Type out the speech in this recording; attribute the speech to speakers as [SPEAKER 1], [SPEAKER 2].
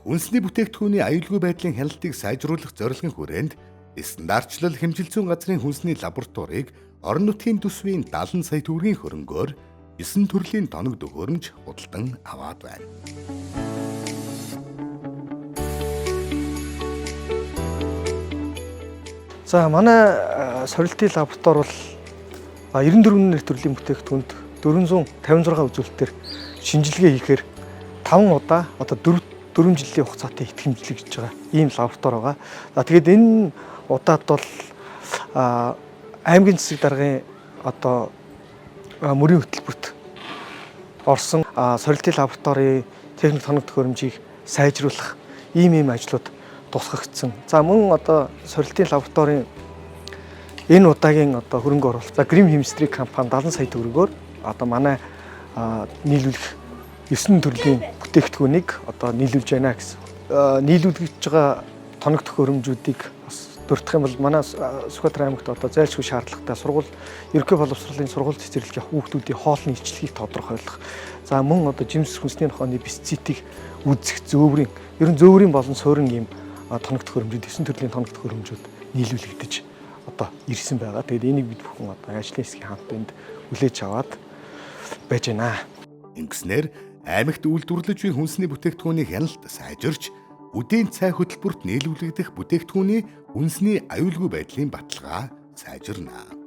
[SPEAKER 1] Хүнсний бүтээгдэхүүний аюулгүй байдлын хяналтыг сайжруулах зорилгын хүрээнд стандартчлал хэмжил зүйн газрын хүнсний лабораторийг орон нутгийн төсвийн 70 сая төгрөгийн хөрөнгөөр 9 төрлийн тоног төхөөрөмж худалдан аваад байна.
[SPEAKER 2] За манай сорилтын лаборатори бол 94 нэр төрлийн бүтээгдэхүүнд 456 үзүүлэлтээр шинжилгээ хийхээр 5 удаа одоо 4 жилийн хугацаатай итгэмжлэгдэж байгаа ийм лаборатори байгаа. За тэгээд энэ удаад бол аймгийн засаг даргын одоо мөрийн хөтөлбөрт орсон сорилтын лабораторийн техник тоног төхөөрөмжийг сайжруулах ийм ажлууд тусгагдсан. За мөн одоо сорилтын лабораторийн энэ удаагийн одоо хөрөнгө оруулалт за Grim Chemistry компани 70 сая төгрөгөөр одоо манай нийлүүлэх 9 төрлийн бүтээгдэхүүнийг одоо нийлүүлж байна гэсэн. Нийлүүлэгдэж байгаа тоног төхөөрөмжүүдийг бас дурдах юм бол манай Сүхбаатар аймагт одоо зайлшгүй шаардлагатай сургууль ерөнхий боловсролын сургууль цэцэрлэг явах хүүхдүүдийн хоолны ичлэгийг тодорхойлох. За мөн одоо жимс хүнсний нохооны бисцитийг үзэх зөөврийн ер нь зөөврийн болон суурин ийм тоног төхөөрөмжүүд 9 төрлийн тоног төхөөрөмжүүд нийлүүлэгдэж одоо ирсэн байгаа. Тэгээд энийг бид бүхэн одоо ажлын хэсгийн хамт энд хүлээж аваад байж байна.
[SPEAKER 1] Ингэснээр аймагт үйлдвэрлэж буй хүнсний бүтээгдэхүүний хяналт сайжирч үдийн цай хөтөлбөрт нийлүүлэгдэх бүтээгдэхүүний үндэсний аюулгүй байдлын баталгаа сайжирна.